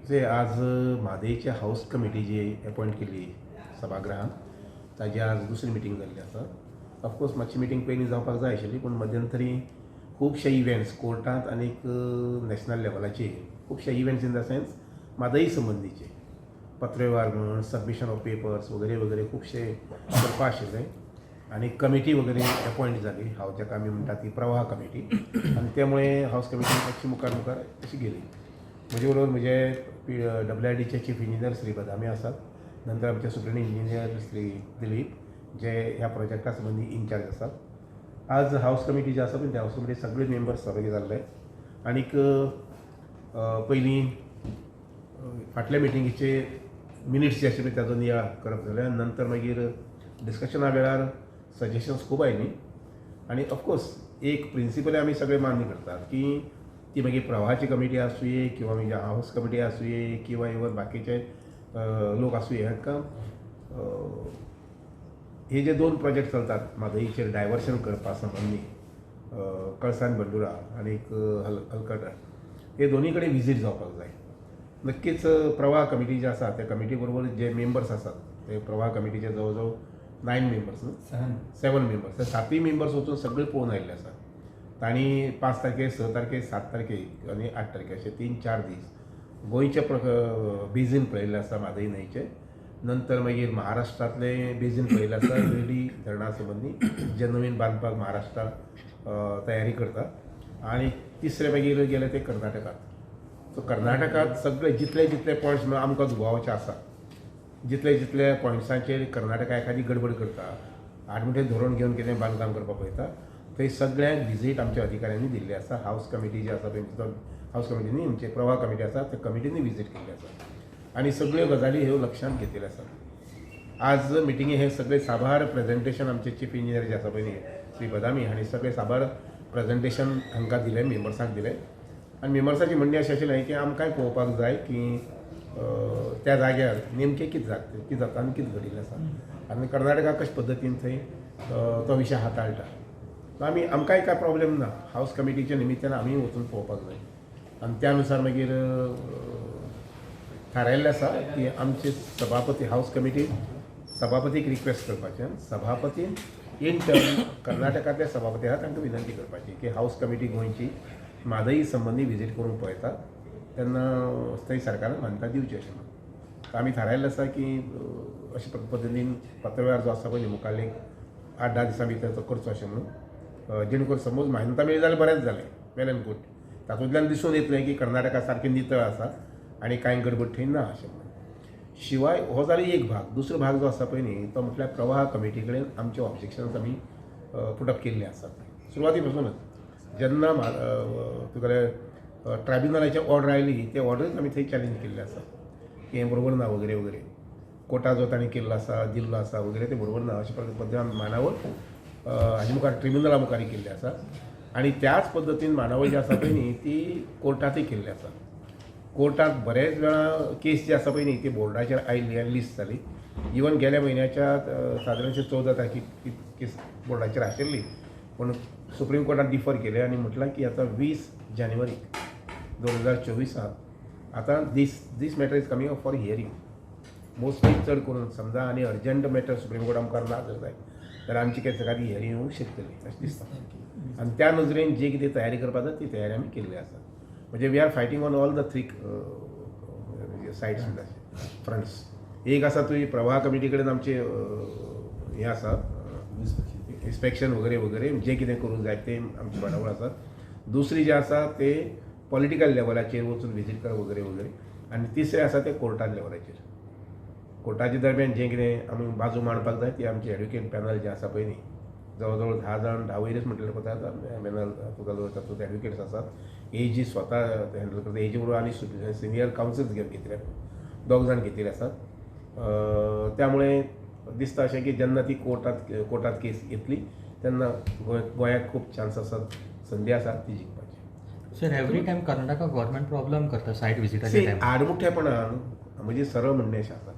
जे आज म्हादयच्या हावस कमिटी जी एपॉयंट केल्ली सभागृहान, ताजी आज दुसरी मिटींग जाल्ली आसा. ऑफकोर्स मातशी मिटींग पयलीं जावपाक जाय आशिल्ली, पूण मध्यंतरी खुबशे इव्हेंट्स कोर्टांत आनीक नॅशनल लेवलाचेर खुबशे events, in the sense Mhadei संबंदीचे पत्रवेव्हार म्हण, सबमिशन ऑफ पेपर्स वगैरे वगैरे खुबशे करपा आशिल्ले आनी कमिटी वगैरे एपॉयंट जाली हांव जाका आमी म्हणटा ती प्रवाह कमिटी आनी त्यामुळे हावस कमिटी मातशी मुखार मुखार अशी गेली. म्हजे बरोबर म्हजे पी डब्ल्यू आर डीचे चीफ इंजिनियर श्री बदामी आसात, नंतर आमचे सुप्रिंटेंडिंग इंजिनियर श्री दिलीप जे ह्या प्रोजेक्टा संबंदी इन्चार्ज आसात. आज हावस कमिटी जी आसा पळय, त्या हावस कमिटी सगळे मेंबर्स सहभागी जाल्ले आनीक पयलीं फाटल्या मिटिंगेचे मिनिट्स जे आशिल्ले ताजो नियाळ करप जालें आनी नंतर मागीर डिस्कशना वेळार सजेशन्स खूब आयलीं. आनी ऑफकोर्स एक प्रिंसिपली आमी सगळे मान्य करतात की ती मागीर प्रवाहाची कमिटी आसुये किंवा मागीर हावस कमिटी आसुये किंवा इवन बाकीचे लोक आसुये, हांकां हे जे दोन प्रोजेक्ट चलतात म्हादईचेर डायवर्शन करपा संबंदी, कळसा आनी बंडुरा आनीक हलकटा, हे दोनी कडेन विजीट जावपाक जाय. नक्कीच प्रवाह कमिटी जी आसा त्या कमिटी बरोबर जे मेंबर्स आसात ते प्रवाह कमिटीचे जवळ जवळ नायन मेंबर्स न्हू? सेवन. सेवन मेंबर्स, ते सातूय मेंबर्स वचून सगळे पळोवन आयिल्ले आसात. तांणी 5 तारखेर, 6 तारखेर, 7 तारखेर आनी 8 तारखेर अशे 3-4 दीस गोंयचे बेजीन पळयल्लें आसा म्हादय न्हंयचें. नंतर मागीर महाराष्ट्रांतले बेजीन पळयल्लें आसा वेली धरणा संबंदी जे नवीन बांदपाक महाराष्ट्राक तयारी करता आनी तिसरे मागीर गेले ते कर्नाटकात. सो कर्नाटकात सगळे जितले जितले पॉयंट्स म्हणून आमकां दुबावाचे आसा, जितले जितले पॉयंट्सांचेर कर्नाटका एखादी गडबड करता, आडमुठें धोरण घेवन कितें बांदकाम करपाक पळयता, थंय सगळ्यांक विजीट आमच्या अधिकाऱ्यांनी दिल्ली आसा. हावस कमिटी जी आसा पळय, हावस कमिटी न्ही, आमचे प्रवाह कमिटी आसा, त्या कमिटींनी विजीट केल्ली आसा आनी सगळ्यो गजाली ह्यो लक्षांत घेतिल्ल्यो आसात. आज मिटिंगे हे सगळे साबार प्रेजेंटेशन आमचे चीफ इंजिनियर जे आसा पळय न्ही, श्री बदामी हांणी सगळे साबार प्रेजेंटेशन हांकां दिलें, मेंबर्सांक दिलें. आनी मेंबर्साची म्हणणें अशें आशिल्लें की आमकांय पळोवपाक जाय की त्या जाग्यार नेमकें कितें जाता, कितें जाता आनी कितें घडिल्लें आसा आनी कर्नाटका कशे पद्दतीन थंय तो विशय हाताळटा. सो आमी आमकांय कांय प्रॉब्लेम ना, हावस कमिटीच्या निमित्तान आमी वचून पळोवपाक जाय आनी त्या नुसार मागीर थारायल्लें आसा की आमचे सभापती हावस कमिटी सभापतीक रिक्वेस्ट करपाचें आनी सभापतीन इन टर्न कर्नाटकांतले सभापती आहा तांकां विनंती करपाची की हावस कमिटी गोंयची म्हादई संबंदी विजीट करूंक पळयता तेन्ना थंय सरकारान मान्यता दिवची अशें म्हणून. आमी थारायल्लें आसा की अशे पद्दतीन पत्रवेव्हार जो आसा पळय न्ही मुखारले 8-10 दिसां भितर तो करचो अशें म्हणून, जेणे करून समज मान्यता मेळ्ळी जाल्यार बरेंच जालें, वेल एंड गुड. तातूंतल्यान दिसून येतलें की कर्नाटका सारकें नितळ आसा आनी कांय गडबड थंय ना अशें म्हणून. शिवाय हो जालो एक भाग. दुसरो भाग जो आसा पळय न्ही, तो म्हटल्यार प्रवाह कमिटी कडेन आमचे ऑब्जेक्शन्स आमी पुटअप केल्ले आसात सुरवाती पासूनच. जेन्ना तुगेले ट्रायब्युनलाची ऑर्डर आयली, ते ऑर्डरूच आमी थंय चॅलेंज केल्ले आसा की हें बरोबर ना वगैरे वगैरे, कोटा जो तांणी केल्लो आसा, दिल्लो आसा वगैरे, ते बरोबर ना अशें पद्दतीन आमी मांडावळ हाजे मुखार ट्रिब्युनला मुखार केल्ली आसा. आनी त्याच पद्दतीन मांडावळ जी आसा पळय न्ही ती कोर्टांतय केल्ली आसा. कोर्टांत बरेच वेळा केस जी आसा पळय न्ही ती बोर्डाचेर आयली आनी लिस्ट जाली. इवन गेल्या म्हयन्याच्या सादारणशे 14 तारखेक केस बोर्डाचेर आशिल्ली, पूण सुप्रीम कोर्टान डिफर केलें आनी म्हटलां की आतां 20 जानेवारी 2024 आतां this matter is coming up for hearing mostly. चड करून समजा आनी अर्जंट मॅटर सुप्रीम कोर्टा मुखार ना जर जायत जाल्यार आमची केस एखादी हियरींग येवंक शकतली अशें दिसता. आनी त्या नजरेन जी कितें तयारी करपाक जाय ती तयारी आमी केल्ली आसा. म्हणजे we are fighting on all the three sides म्हणटा, फ्रंट्स. एक आसा तुजी प्रवाह कमिटी कडेन आमचे हें आसा, इन्स्पेक्शन वगैरे वगैरे जें कितें करूंक जाय तें आमची बांदावळ आसा. दुसरी जें आसा ते पॉलिटिकल लेवलाचेर वचून विजीट करप वगैरे वगैरे आनी तिसरें आसा तें कोर्टान लेवलाचेर. कोर्टाच्या दरम्यान जें कितें आमी बाजू मांडपाक जाय ती आमची एडवोकेट पॅनल जें आसा पळय न्ही, जवळ जवळ 10 जाण, 10 वयरच म्हटलें वता पॅनल तुका तातूंत एडवोकेट्स आसात. ए जी स्वता हँडल करता, एजी बरोबर आनी सिनियर कावन्सिल्स घेवन घेतिल्ले, दोग जाण घेतिल्ले आसात. त्यामुळे दिसता अशें की जेन्ना ती कोर्टांत केस येतली तेन्ना गोंयाक खूब चान्स आसात, संदी आसा ती जिखपाची. Sir, every time Karnataka government problem करता सायट विजिटाच्या टायमार. आडमुठेपणान म्हणजे सरळ म्हणणें अशें आसा,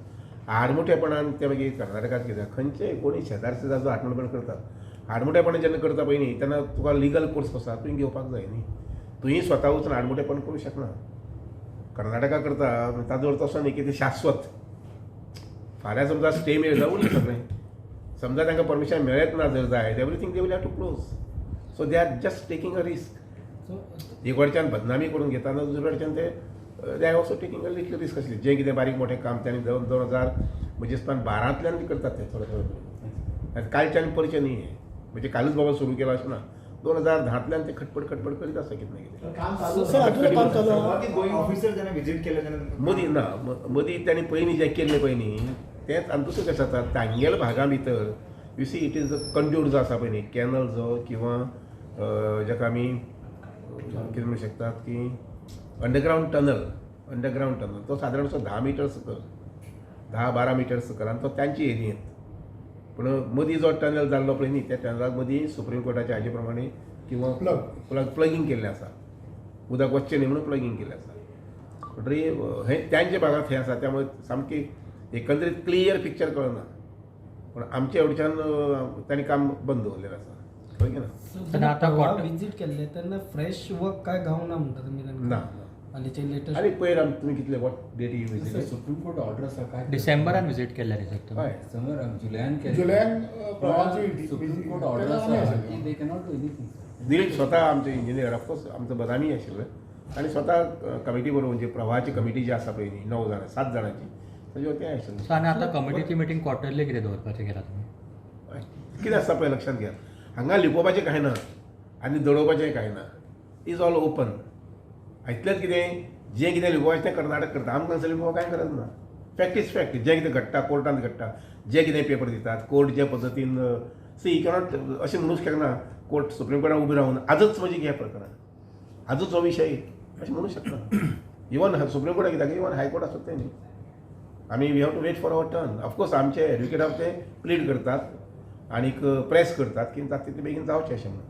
आडमुठेपणान ते मागीर कर्नाटकांत कितें खंयचे कोणी शेजार शेजार जो आडमुठेपण करतात, आडमुठेपण जेन्ना करता पळय न्ही तेन्ना तुका लिगल कोर्स कसो आसा तुवें घेवपाक जाय न्ही. तुवें स्वता वचून आडमुठेपण करूंक शकना. कर्नाटका करता ताजो अर्थ असो न्ही की ते शाश्वत. फाल्यां समजा स्टे मेळ्ळो उरलें सगळें, समजा तांकां परमिशन मेळत ना जर जायत, everything they will have to close. So they are just taking a risk. एक वटच्यान बदनामी करून घेता ना, दुसरे वटच्यान ते they are also taking a little risk आसली. जें कितें बारीक मोठें काम तांणी 2000 म्हणजे 12तल्यान बी करतात ते थोडे थोडे करून. आनी कालच्यान परचें न्ही हें, म्हणजे कालूच बाबा सुरू केला अशें ना, 2010तल्यान ते खटपट खटपट करीत आसा कितें ना कितें. काम चालू. सर, अजून काम चालू आहा. ऑफिसर जेन्ना विजीट केले तेन्ना मदीं ना, मदीं तांणी पयलीं जें केल्लें पळय न्ही तेंच. आनी दुसरें कशें जाता, तांगेल्या भागा भितर you see it is conduit जो आसा पळय न्ही, कॅनल जो किंवा जाका आमी कितें म्हणूं शकतात की अंडरग्रावंड टनल, अंडरग्रावंड टनल तो सादारणसो 10 मिटर सकयल, 10-12 मिटर सकयल, आनी तो तांची एरियेंत. पूण मदीं जो टनल जाल्लो पळय न्ही, त्या टनलाक मदीं सुप्रीम कोर्टाच्या हाजे प्रमाणे किंवा प्लग प्लगींग केल्लें आसा, उदक वचचें न्ही म्हणून प्लगींग केल्लें आसा. म्हणटरी हें त्यांच्या भागांत हें आसा, त्यामुळे सामकी एकंदरीत क्लियर पिक्चर कळना, पूण आमच्या वटच्यान तांणी काम बंद दवरलेलें आसा, कळ्ळें की ना? तर आता विजीट केल्ले तेन्ना फ्रेश वर्क काय गावना म्हणटा तुमी तांकां? ना. हालींचे लेटस्ट आनी पयर आमी तुमी कितले what date you visit? Supreme court order आसा काय? डिसेंबरान विजीट केल्ले रे सर तुमी? हय. समर जुलयान केले. जुलयान प्रवाहाची सुप्रीम कोर्ट ऑर्डर आसा की they cannot do anything. Dilip स्वता आमचे इंजिनियर, ऑफकोर्स आमचो बदामी आशिल्ले, आनी स्वता कमिटी बरोवन जी प्रवाहाची कमिटी जी आसा पळय न्ही, 9 जाणां 7 जाणांची ताजे ते आशिल्ले. सो आनी आतां कमिटीची मिटींग क्वॉर्टरली कितें दवरपाचें केलां तुमी? हय. कितें आसता पळय लक्षांत घेयात, हांगा लिपोवपाचें कांय ना आनी दडोवपाचें कांय ना, is all open. इतलेंच कितें जें कितें लिपोवपाचें तें कर्नाटक करता, आमकां हांगासर लिपोवपाक कांय गरज ना. फॅक्ट is fact, जें कितें घडटा कोर्टांत घडटा, जें कितें पेपर दितात कोर्ट जे पद्दतीन सी you cannot अशें म्हणूंक शकना कोर्ट सुप्रीम कोर्टान उबी रावन आजच म्हजी घे प्रकरण, आजच हो विशय अशें म्हणूंक शकना. इवन सुप्रीम कोर्टाक कित्याक, इवन हायकोर्ट आसत तें न्ही, आमी we have to wait for our turn. Of course आमचे एडवोकेट आसा ते प्लीड करतात आनीक प्रेस करतात की जाता तितले बेगीन जावचें अशें म्हणून.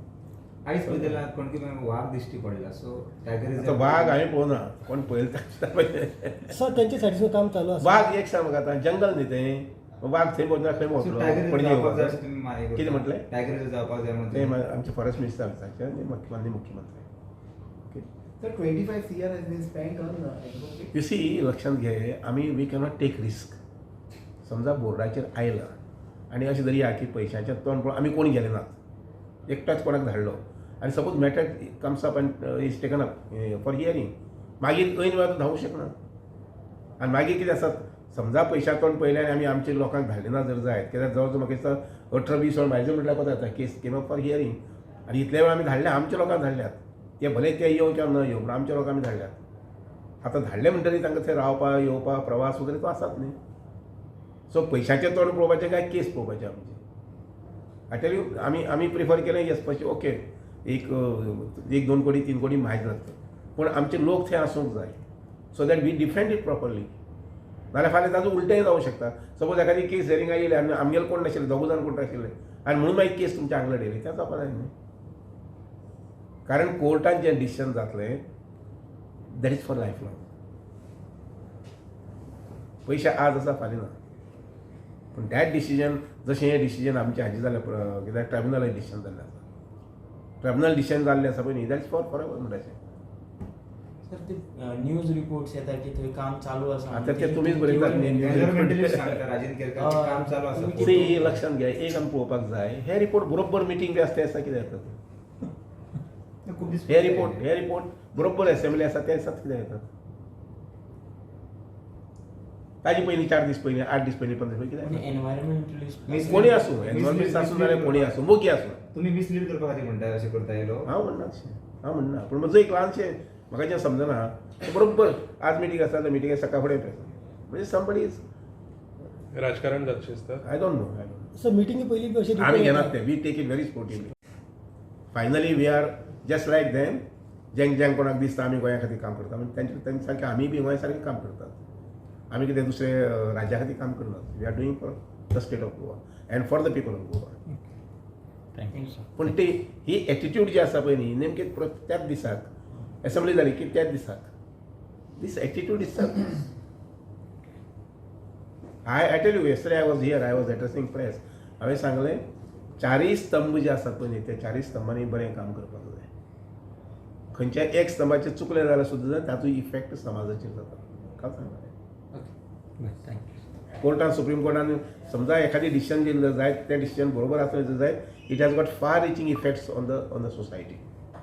आयज पळयता कोण की वाग दिश्टी पडला, सो टायगर आतां वाग हांवें पळोवना, कोण पळयता. सर, त्यांच्या सायडीसून काम चालू आसा. वाग एक सांग म्हाका, आतां जंगल न्ही तें, वाग थंय वचना खंय वतलो? टायगर पणजे जावपाक जाय अशें तुमी मागीर कितें म्हटलें? टायगर जावपाक जाय म्हणून तें आमचे फॉरेस्ट मिनिस्टर विचारचें आनी माननीय मुख्यमंत्री. Okay. Sir, 25 CR has been spent on advocate. You see, लक्षांत घे, आमी we cannot take risk. समजा बोर्डाचेर आयलां आनी अशें धरया की पयशांचें तोंड पळोवन आमी कोण गेले नात, एकटोच कोणाक धाडलो आनी suppose matter comes up and is taken up for hearing, मागीर ऐन वेळार धांवूंक शकना. आनी मागीर कितें आसा, समजा पयशां तोंड पळयलें आनी आमी आमच्या लोकांक धाडले ना जर जायत, कित्याक जवळ जवळ म्हाका दिसता 18-20 वर म्हाजे म्हटल्यार कोता जाता case came up for hearing, आनी इतल्या वेळ आमी धाडल्या, आमच्या लोकांक धाडल्यात, ते भले ते येवं किंवा न येवं, पूण आमच्या लोकांक आमी धाडल्यात. आतां धाडले म्हणटकीर तांकां थंय रावपा येवपा प्रवास वगैरे तो आसाच न्ही. सो पयशांचें तोंड पळोवपाचें काय केस पळोवपाचें आमचें? I tell you, आमी आमी प्रिफर केलें येस पयशे ओके, एक 1-2 कोटी 3 कोटी म्हायज लागता, पूण आमचे लोक थंय आसूंक जाय, so that we defend it properly. नाल्यार फाल्यां ताजो उलटेंय जावंक शकता. सपोज एखादी केस हियरिंगाक येयली आनी आमगेले कोण नाशिल्ले, दोगूय जाण कोण आशिल्ले आनी म्हणून मागीर केस तुमच्या आंगलट येयली, तें जावपा जाय न्ही. कारण कोर्टान जें डिसिजन जातलें that is for life long. पयशे आज आसा फाल्यां ना, पूण that decision, जशें हें डिसिजन आमचें हाजें जालें, कित्याक ट्रायब्युनलाचें डिसिजन जाल्लें आसा, ट्रायब्युनल डिसिजन जाल्लें आसा पळय न्ही, that is for forever म्हणटाचें. Sir, ते न्यूज रिपोर्ट्स येता की थंय काम चालू आसा. आतां ते तुमीच बरयतात न्ही. एनवायरमेंटलिस्ट सांगता राजेंद्र केरकार की काम चालू आसा. सी लक्षांत घे, एक आमी पळोवपाक जाय, हे रिपोर्ट बरोबर मिटींग बी आसता ते दिसा कितें येतात, खूब दीस हे रिपोर्ट, हे रिपोर्ट बरोबर एसेंब्ली आसा त्या दिसाच कितें येतात, ताजे पयलीं 4 दीस पयलीं, 8 दीस पयलीं, 15 दीस पयलीं कितें. एनवायरमेंटलिस्ट कोणी आसूं, एनवायरमेंट आसूं नाल्यार कोणी आसूं, मोगी आसूं, तुमी मिसलीड करपा खातीर म्हणटा अशें करता हे लोक? हांव म्हणना तशें, हांव म्हणना, पूण म्हजो एक ल्हानशें म्हाका जें समजना तें बरोबर आज मिटींग आसा जाल्यार मिटिंगे सकाळ फुडें म्हणजे समबडी is राजकारण जातशें दिसता. I don't know, I don't. Sir, मिटिंगे पयलीं बी अशें आमी घेनात ते, we take it very sportively. Finally we are just like them, zinc zinc कोणाक दिसता आमी गोंया खातीर काम करता, म्हणजे तेंचे सारकें आमी बी गोंया सारकें काम करतात, आमी कितें दुसरे राज्या खातीर काम करनात. We are doing for the state of Goa and for the people of Goa. Thank you sir. पूण ती ही एटिट्यूड जी आसा पळय न्ही, नेमकी त्याच दिसाक एसेंब्ली जाली की त्याच दिसाक this attitude is. I tell you, yesterday I was here, I was addressing press, हांवें सांगलें चारय स्तंभ जे आसात पळय न्ही, त्या चारय स्तंभांनी बरें काम करपाक जाय. खंयच्या एक स्तंभाचेर चुकलें जाल्यार सुद्दां ताचो इफेक्ट समाजाचेर जाता. काल सांगता. Okay, thank you. कोर्टान, सुप्रीम कोर्टान समजा एखादी डिसिजन दिल्लें जायत, तें डिसिजन बरोबर आसलें जायत, it has got far reaching effects on the society.